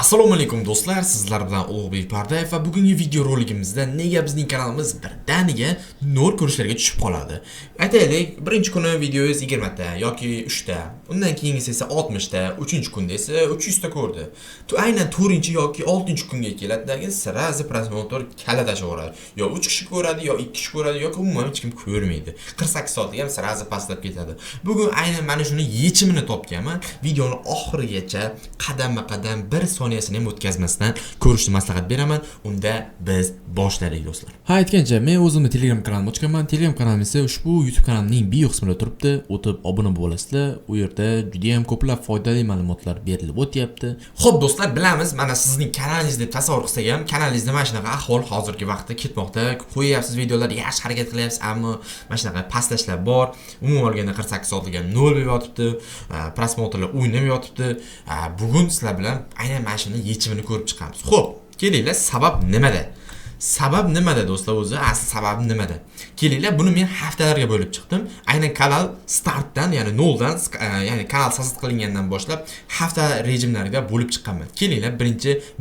Assalomu alaykum, do'stlar, sizlar bilan Ulug'bek Pardayev va bugungi video roligimizda nega bizning kanalimiz birdaniga nol ko'rishlarga tushib qoladi. Aytaylik, birinchi kuni videongiz 20 ta yoki 3 ta, undan keyingisi esa 60 ta, uchinchi kunda esa 300 ta ko'rdi. Aynan 4 yoki 6 kunga keladidagi сразу просмотр kalla tashlaveradi. Yo 3 kishi ko'radi, yo 2 kishi ko'radi, yoki umuman hech kim ko'rmaydi. 48 soatga ham сразу pastlab ketadi. Bugun aynan mana shuni yechimini topganman. Videoni oxirigacha qadamma-qadam, bir soniyasini ham o'tkazmasdan ko'rishni maslahat beraman. Unda biz boshladik, do'stlar. Ha, aytgancha, men o'zimni Telegram kanalimni ochganman. Telegram kanalim esa ushbu YouTube kanalimning bio qismida turibdi. O'tib obuna bo'lasizlar. U yerda juda ham ko'plab foydali ma'lumotlar berilib o'tyapti. Xo'p, do'stlar, bilamiz, mana sizning kanalingiz deb tasavvur qilsak ham, kanalingizda mana shunaqa ahvol hozirgi vaqtda ketmoqda. Qo'yyapsiz videolar, yaxshi harakat qilyapsiz, ammo mana shunaqa pastlashlar bor. Umuman olganda 48 soatlik ham nol bo'lib yotibdi, просмотр lar o'ynab yotibdi. Bugun sizlar bilan aynan mana shuni yechimini ko'rib chiqamiz. Xo'p, kelinglar, sabab nimada? Sabab nimada, do'stlar, o'zi? Asl sababi nimada? Kelinglar, buni men haftalarga bo'lib chiqdim. Aynan kanal startdan, ya'ni noldan, ya'ni kanal создать qilingandan boshlab hafta rejimlariga bo'lib chiqqanman. Kelinglar,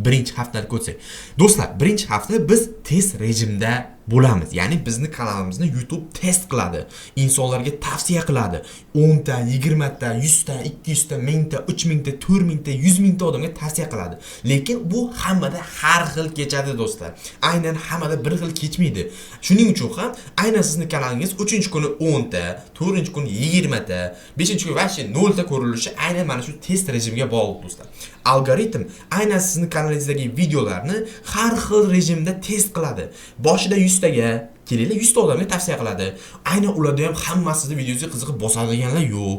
birinchi haftani ko'rsak. Do'stlar, birinchi hafta biz test rejimda bo'lamiz. Ya'ni bizni kanalimizni YouTube test qiladi. Insonlarga tavsiya qiladi. 10 ta, 20 ta, 100 ta, 200 ta, 1000 ta, 3000 ta, 4000 ta, 100 mingta odamga tavsiya qiladi. Lekin bu hammada har xil kechadi, do'stlar. Aynan hammada bir xil kechmaydi. Shuning uchun ham aynan sizni kanalingiz 3-kuni 10 ta, 4-kuni 20 ta, 5-kuni вообще 0 ta ko'rilishi aynan mana shu test rejimiga bog'liq, do'stlar. Algoritm aynan sizni kanalingizdagi videolarni har xil rejimda test qiladi. Boshida 100 taga, kelinglar, 100 ta odamga tavsiya qiladi. Aynan ularda ham hammasini videosiga qiziqib bosadiganlar yo'q.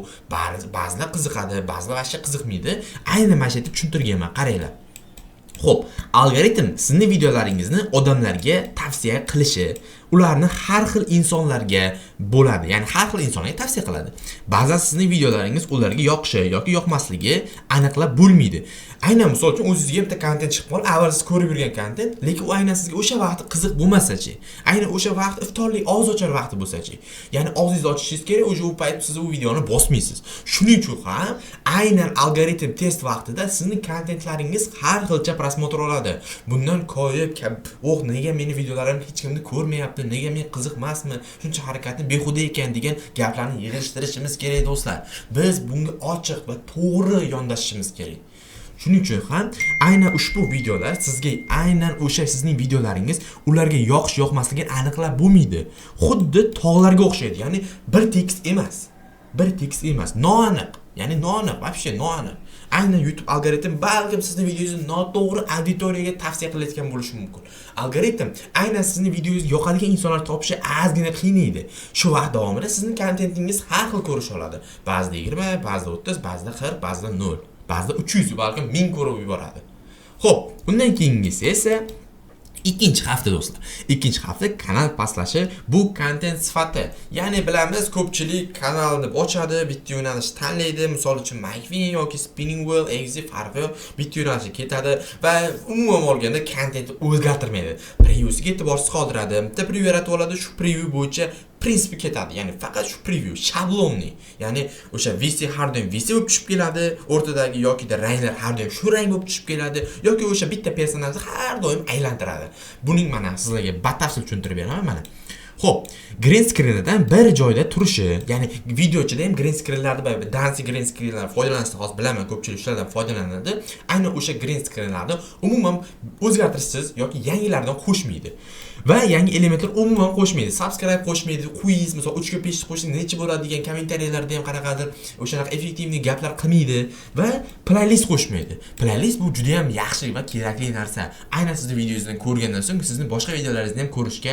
Ba'zilar qiziqadi, ba'zilar вообще qiziqmaydi. Aynan mana shu yerda tushuntirganman, qaranglar. Xo'p, algoritm sizni videolaringizni odamlarga tavsiya qilishi, ularni har xil insonlarga bo'ladi. Ya'ni har xil insonlarga tavsiya qiladi. Ba'zan sizning videolaringiz ularga yoqishi yoki yoqmasligi aniqlab bo'lmaydi. Aynan misol uchun o'zingizga bitta kontent chiqib qoldi, avval siz ko'rib yurgan kontent, lekin u aynan sizga o'sha vaqt qiziq bo'lmasa-chi? Aynan o'sha vaqt iftorlik og'iz ochar vaqti bo'lsa-chi? Ya'ni og'zingizni ochishingiz kerak, o'sha u payt siz u videoni bosmaysiz. Shuning uchun ham aynan algoritm test vaqtida sizning kontentlaringiz har xilcha просмотр oladi. Bundan koyib, "Oh, nega meni videolarim hech kimni ko'rmayapti, nega men qiziq emasmi, shuncha harakatni behuda ekan" degan gaplarni yig'ishtirishimiz kerak, do'stlar. Biz bunga ochiq va to'g'ri yondashishimiz kerak. Shuning uchun ham aynan ushbu videolar sizga, aynan o'sha sizning videolaringiz ularga yoqish yoqmasligini aniqlab bo'lmaydi. Xuddi tog'larga o'xshaydi, ya'ni bir tekis emas. Bir tekis emas, noaniq. Ya'ni noaniq, вообще noaniq. Aynan YouTube algoritm balkim sizni videongizni noto'g'ri auditoriyaga tavsiya qilayotgan bo'lishi mumkin. Algoritm aynan sizni videongizni yoqadigan insonlar topishi ozgina qiynaydi. Shu vaqt davomida sizning kontentingiz har xil ko'rish oladi. Ba'zida 20, ba'zida 30, ba'zida 40, ba'zida 0, ba'zida 300, balkim 1000 ko'rib yuboradi. Xo'p, undan keyingisi esa ikkinchi hafta, do'stlar. Ikkinchi hafta kanal pastlashi bu kontent sifati. Ya'ni bilamiz, ko'pchilik kanalni ochadi, bitta yo'nalish tanlaydi. Misol uchun McQueen yoki Spinning Wheel, Exe, farqi yo'q, bitta yo'nalishga ketadi va umuman olganda kontentni o'zgartirmaydi. Previewsiga e'tiborsiz qoldiradi. Bitta preview yaratib oladi, shu preview bo'yicha prinsipi ketadi. Ya'ni faqat shu preview шаблонный. Ya'ni o'sha VC har doim VC bo'lib tushib keladi, o'rtadagi yokida ranglar har doim shu rang bo'lib tushib keladi yoki o'sha bitta personajni har doim aylantiradi. Buning mana sizlarga batafsil tushuntirib beraman mana. Xo'p, green screendan bir joyda turishi, ya'ni video ichida ham green screenlarni, dancing green screenlar foydalanishni hozir bilaman, ko'pchilik shulardan foydalanadi. Aynan o'sha green screenlarni umuman o'zgartirishsiz yoki yangilardan qo'shmaydi. Va yangi elementlar umuman qo'shmaydi. Subscribe qo'shmaydi, quiz, misol 3 ga 5 qo'shing necha bo'ladi degan kommentariyalarda ham qanaqadir o'shanaqa эффективный gaplar qilmaydi va playlist qo'shmaydi. Playlist bu juda ham yaxshi va kerakli narsa. Aynan sizni videongizni ko'rgandan so'ng sizni boshqa videolaringizni ham ko'rishga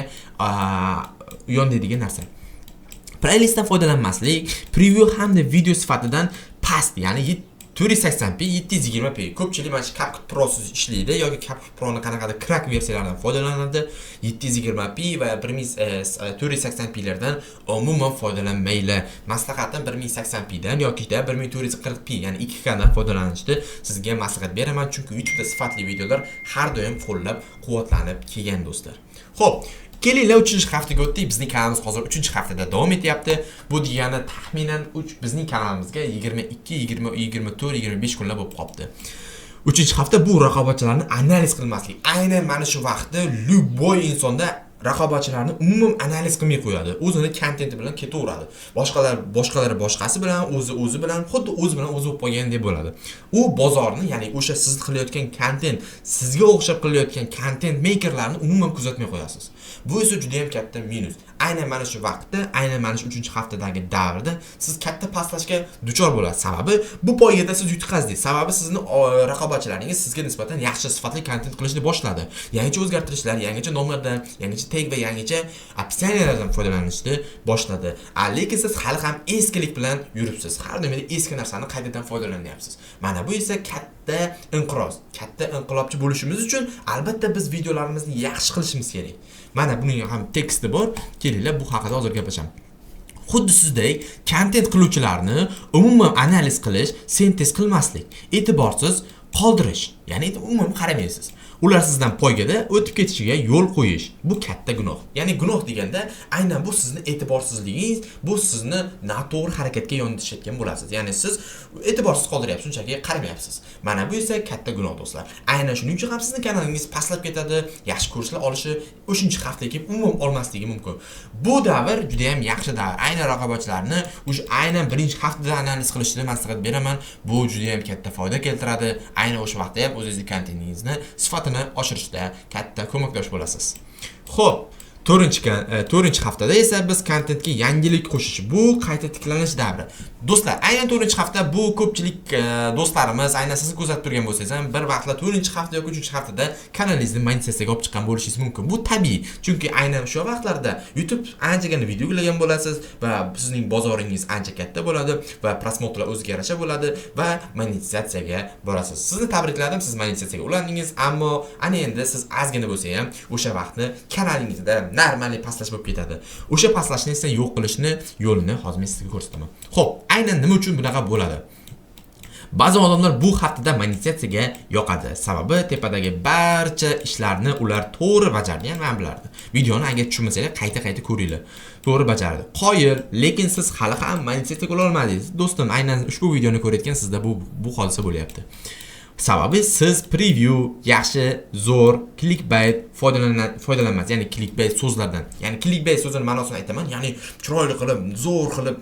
yondaydigan narsa. Playlistdan foydalanmaslik, preview hamda video sifatidan past, ya'ni 480p, 720p. Ko'pchilik mana shu CapCut Pro'siz ishlaydi yoki CapCut Pro'ni qanaqadir crack versiyalaridan foydalanadi. 720p va 480p lardan umuman foydalanmanglar. Maslahatim 1080p dan yoki da 1440p, ya'ni 2K dan foydalanishni sizga maslahat beraman, chunki YouTube'da sifatli videolar har doim qo'llab quvvatlanib kelgan, do'stlar. Xo'p, kelinglar, 3-haftaga o'tdik. Bizning kanalimiz hozir 3-haftada davom etyapti. Bu degani taxminan 3 bizning kanalimizga 22, 20, 24, 25 kunlar bo'lib qolibdi. Uchinchi hafta bu raqobatchilarni analiz qilmaslik. Aynan mana shu vaqtda любой insonda raqobatchilarni umuman analiz qilmay qo'yadi. O'zini kontenti bilan ketaveradi. Boshqalar boshqasi bilan, o'zi o'zi bilan, xuddi o'zi bilan o'zi bo'lib qolgandek bo'ladi. U bozorni, ya'ni o'sha siz qilayotgan kontent, sizga o'xshab qilayotgan kontent makerlarni umuman kuzatmay qo'yasiz. Bu esa juda ham katta minus. Aynan mana shu vaqtda, aynan mana shu 3-haftadagi davrda siz katta pastlashga duchor bo'lasiz. Sababi bu poygada siz yutqazdingiz. Sababi sizni raqobatchilaringiz sizga nisbatan yaxshi sifatli kontent qilishni boshladi. Yangicha o'zgartirishlar, yangicha nomlardan, yangicha tag va yangicha описания lardan foydalanishni boshladi. Lekin siz hali ham eskilik bilan yuribsiz. Har doim eski narsani qaytadan foydalanyapsiz. Mana bu esa katta inqiroz. Katta inqilobchi bo'lishimiz uchun albatta biz videolarimizni yaxshi qilishimiz kerak. Mana buning ham teksti bor. Kelinglar, bu haqida hozir gaplashamiz. Xuddi sizdek kontent qiluvchilarni umuman analiz qilish, sintez qilmaslik, e'tiborsiz qoldirish, ya'ni umuman qaramaysiz. Ular sizdan poygada o'tib ketishiga yo'l qo'yish bu katta gunoh. Ya'ni gunoh deganda aynan bu sizni e'tiborsizligingiz, bu sizni noto'g'ri harakatga yondashayotgan bo'lasiz. Ya'ni siz e'tiborsiz qoldiryapsiz, shunchaki qaramayapsiz. Mana bu esa katta gunoh do'stlar. Aynan shuning uchun ham sizning kanalingiz pastlab ketadi, yaxshi ko'rishlar olishi 3-haftaga kelib umuman olmasligi mumkin. Bu davr juda ham yaxshi davr. Aynan raqobatchilarni o'sha aynan 1-haftada analiz qilishni maslahat beraman. Bu juda ham katta foyda keltiradi. Aynan o'sha vaqtda ham o'zingizni kontentingizni sifatini oshirishda katta ko'makdosh bo'lasiz. Xo'p, 4-haftada esa biz kontentga yangilik qo'shish, bu qayta tiklanish davri. Do'stlar, aynan 4-hafta bu ko'pchilik do'stlarimiz, aynan sizni kuzatib turgan bo'lsangiz ham bir vaqtlar 4-hafta yoki 3-haftada kanalingizni monetizatsiyaga olib chiqqan bo'lishingiz mumkin. Bu tabiiy, chunki aynan o'sha vaqtlarda YouTube anchagina video yuklagan bo'lasiz va sizning bozoringiz ancha katta bo'ladi va просмотр lar o'ziga yarasha bo'ladi va monetizatsiyaga borasiz. Sizni tabrikladim, siz monetizatsiyaga ulandingiz, ammo ana endi siz ozgina bo'lsa ham o'sha vaqtni kanalingizda normal pastlash bo'lib ketadi. O'sha pastlashni esa yo'q qilishni yo'lini hozir men sizga ko'rsataman. Xo'p, aynan nima uchun bunaqa bo'ladi? Ba'zi odamlar bu haftada monetizatsiyaga yoqadi. Sababi tepadagi barcha ishlarni ular to'g'ri bajargan va bilardi. Videoni agar tushunmasanglar qayta-qayta ko'ringlar. To'g'ri bajardi. Qoyil, lekin siz hali ham monetizatsiyaga ula olmadingiz. Do'stim, aynan ushbu videoni ko'rayotgan sizda bu hodisa bo'lyapti. Sababi siz preview yaxshi, zo'r, clickbait foydalanmas, ya'ni clickbait so'zlardan. Ya'ni clickbait so'zining ma'nosini aytaman, ya'ni chiroyli qilib, zo'r qilib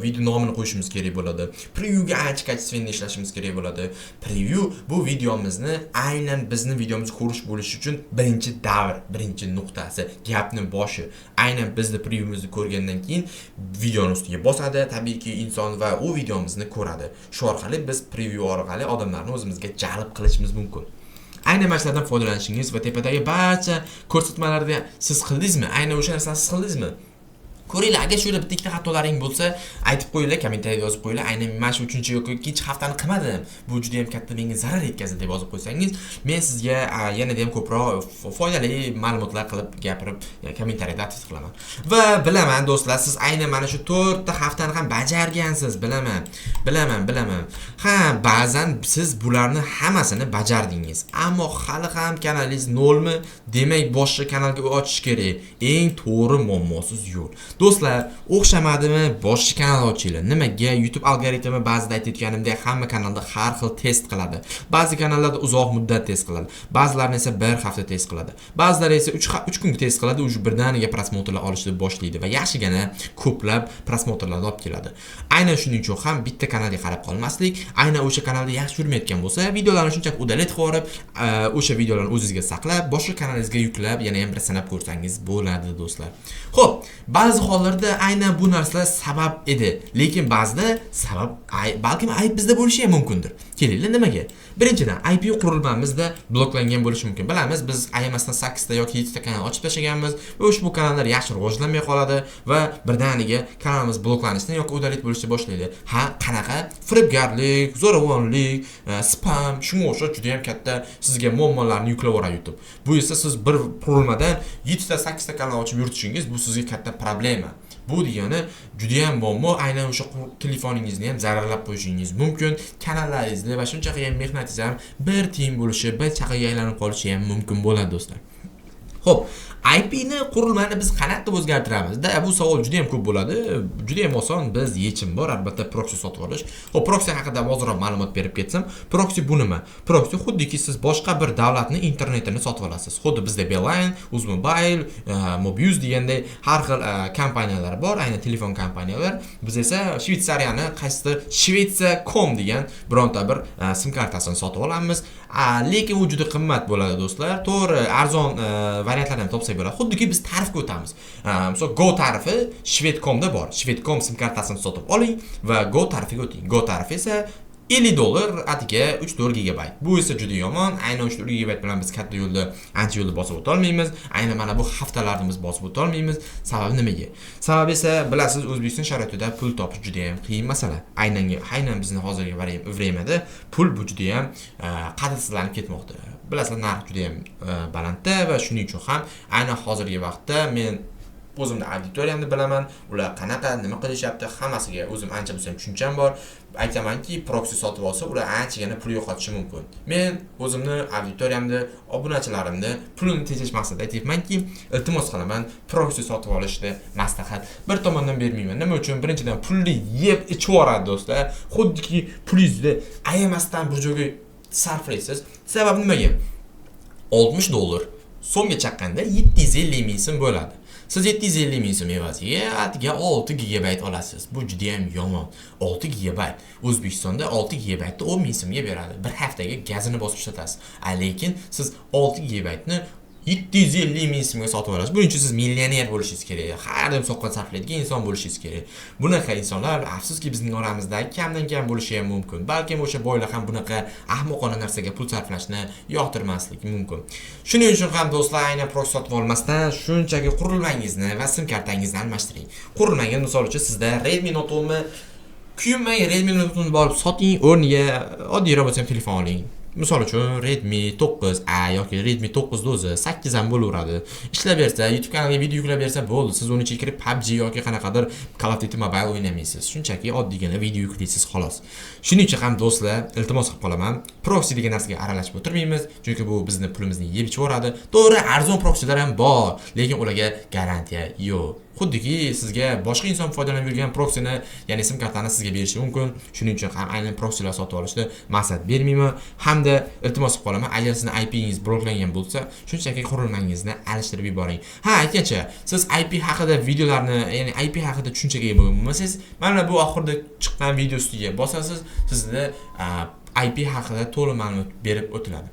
video nomini qo'yishimiz kerak bo'ladi. Previewga ancha качественный ishlashimiz kerak bo'ladi. Preview bu videomizni aynan bizni videomizni ko'rish bo'lishi uchun birinchi davr, birinchi nuqtasi, gapni boshi. Aynan bizni previewimizni ko'rgandan keyin videoni ustiga bosadi, tabiiyki inson va u videomizni ko'radi. Shu orqali biz preview orqali odamlarni o'zimizga jalb qilishimiz mumkin. Aynan mana shulardan foydalanishingiz va tepadagi barcha ko'rsatmalarni siz qildingizmi? Aynan o'sha narsani siz qildingizmi? Ko'ringlar, agar shu yerda bitta ikkita xatolaring bo'lsa, aytib qo'yinglar, kommentariyada yozib qo'yinglar. Aynan mana shu 3 yoki 2 haftani qilmadim. Bu juda ham katta menga zarar yetkazdi deb yozib qo'ysangiz, men sizga yanada ham ko'proq foydali ma'lumotlar qilib gapirib, kommentariyada ответ qilaman. Va bilaman do'stlar, siz aynan mana shu 4 ta haftani ham bajargansiz, bilaman. Bilaman, bilaman. Ha, ba'zan siz bularni hammasini bajardingiz, ammo hali ham kanalingiz nolmi? Demak, boshqa kanalga ochish kerak. Eng to'g'ri muammosiz yo'l. Do'stlar, o'xshamadimi? Boshqa kanal ochinglar. Nimaga? YouTube algoritmi ba'zida aytayotganimdek hamma kanalda har xil test qiladi. Ba'zi kanallarda uzoq muddat test qiladi. Ba'zilarini esa bir hafta test qiladi. Ba'zilari esa 3 kun test qiladi, уже birdaniga просмотр lar olishni boshlaydi va yaxshigina ko'plab просмотр larni olib keladi. Aynan shuning uchun ham bitta kanalga qarab qolmaslik, aynan o'sha kanalda yaxshi yurmayotgan bo'lsa, videolarni shunchaki удалить qilib yuborib, o'sha videolarni o'zingizga saqlab, boshqa kanalingizga yuklab, yana ham bir sinab ko'rsangiz bo'ladi do'stlar. Xo'p, ba'zi hollarda aynan bu narsalar sabab edi, lekin ba'zida sabab balkim ayb bizda bo'lishi ham mumkindir. Kelinglar, nimaga? Birinchidan, IP qurilmamizda bloklangan bo'lishi mumkin. Bilamiz, biz ayamasdan 8 ta yoki 7 ta kanal ochib tashlaganmiz va ushbu kanallar yaxshi rivojlanmay qoladi va birdaniga kanalimiz bloklanishdan yoki удалить bo'lishni boshlaydi. Ha, qanaqa firibgarlik, zo'ravonlik, spam, shunga o'xshash juda ham katta sizga muammolarni yuklab yuboradi YouTube. Bu esa siz bir qurilmadan 7 ta 8 ta kanal ochib yuritishingiz, bu sizga katta problema. Bu degani juda ham muammo, aynan o'sha telefoningizni ham zararlab qo'yishingiz mumkin. Kanallaringizni va shuncha qilgan mehnatingiz ham bir tiyin bo'lishi, bir chaqaga aylanib qolishi ham mumkin bo'ladi do'stlar. Xo'p, IP ni qurilmani biz qanaqa qilib o'zgartiramiz? Da, bu savol juda ham ko'p bo'ladi. Juda ham oson, biz yechim bor, albatta proxy sotib olish. Xo'p, proxy haqida ozroq ma'lumot berib ketsam, proxy bu nima? Proxy xuddiki siz boshqa bir davlatning internetini sotib olasiz. Xuddi bizda Beeline, Uzmobile, Mobius deganday har xil kompaniyalar bor, aynan telefon kompaniyalar. Biz esa Shvetsiyani qaysidir Shvetsiya.com degan bironta bir sim kartasini sotib olamiz. Lekin u juda qimmat bo'ladi, do'stlar. To'g'ri, arzon variantlarni ham topsak bo'ladi. Xuddiki biz tarifga o'tamiz. Misol Go tarifi Shvedcomda bor. Shvedcom sim kartasini sotib oling va Go tarifiga o'ting. Go tarifi esa $50 atiga 3-4 gigabayt. Bu esa juda yomon. Aynan 3-4 gigabayt bilan biz katta yo'lda, ancha yo'lda bosib o'ta olmaymiz. Aynan mana bu haftalarni biz bosib o'ta olmaymiz. Sababi nimaga? Sababi esa bilasiz, O'zbekiston sharoitida pul topish juda ham qiyin masala. Aynan bizni hozirgi время da pul bu juda ham qadrsizlanib ketmoqda. Bilasizlar, narx juda ham balandda va shuning uchun ham aynan hozirgi vaqtda men o'zimni auditoriyamni bilaman, ular qanaqa, nima qilishyapti, hammasiga o'zim ancha bo'lsa ham tushuncham bor. Aytamanki, proxy sotib olsa, ular anchagina pul yo'qotishi mumkin. Men o'zimni auditoriyamni, obunachilarimni pulini tejash maqsadida aytyapmanki, iltimos qilaman, proxy sotib olishni maslahat bir tomondan bermayman. Nima uchun? Birinchidan, pulni yeb ichib yuboradi, do'stlar. Xuddiki pulingizni ayamasdan bir joyga sarflaysiz. Sababi nimaga? $60 so'mga chaqqanda 750 ming so'm bo'ladi. Siz 750 ming so'm evaziga atiga 6 gigabayt olasiz. Bu juda ham yomon. 6 gigabayt. O'zbekistonda 6 gigabaytni 10 ming so'mga beradi. Bir haftaga gazini bosib ishlatasiz. Lekin siz 6 gigabaytni 750 ming so'mga sotib olasiz. Buning uchun siz millioner bo'lishingiz kerak. Har doim soqol sarflaydigan inson bo'lishingiz kerak. Bunaqa insonlar afsuski bizning oramizda kamdan kam bo'lishi ham mumkin. Balkim o'sha boylar ham bunaqa ahmoqona narsaga pul sarflashni yoqtirmasligi mumkin. Shuning uchun ham, do'stlar, aynan proxy sotib olmasdan shunchaki qurilmangizni va sim kartangizni almashtiring. Qurilmangiz, misol uchun, sizda Redmi Note 10mi, kuyunmang, Redmi Note 10 borib soting, o'rniga oddiyroq bo'lsa ham telefon oling. Misol uchun Redmi 9A yoki Redmi 9 o'zi 8 ham bo'laveradi. Ishlab bersa, YouTube kanaliga video yuklab bersa bo'ldi. Siz uni ichiga kirib PUBG yoki qanaqadir Call of Duty Mobile o'ynamaysiz. Shunchaki oddiygina video yuklaysiz, xolos. Shuning uchun ham, do'stlar, iltimos qilib qolaman. Proxy degan narsaga aralashib o'tirmaymiz, chunki bu bizni pulimizni yeb ichib yuboradi. To'g'ri, arzon proxylar ham bor, lekin ularga garantiya yo'q. Xuddiki sizga boshqa inson foydalanib yurgan proxyni, ya'ni sim kartani sizga berishi mumkin. Shuning uchun ham aynan proxylar sotib olishni maslahat bermayman. Hamda iltimos qilib qolaman, agar sizni IPingiz bloklangan bo'lsa, shunchaki qurilmangizni alishtirib yuboring. Ha, aytgancha, siz IP haqida videolarni, ya'ni IP haqida tushunchaga ega bo'lmasangiz, mana bu oxirida chiqqan video ustiga bosasiz, sizni IP haqida to'liq ma'lumot berib o'tiladi.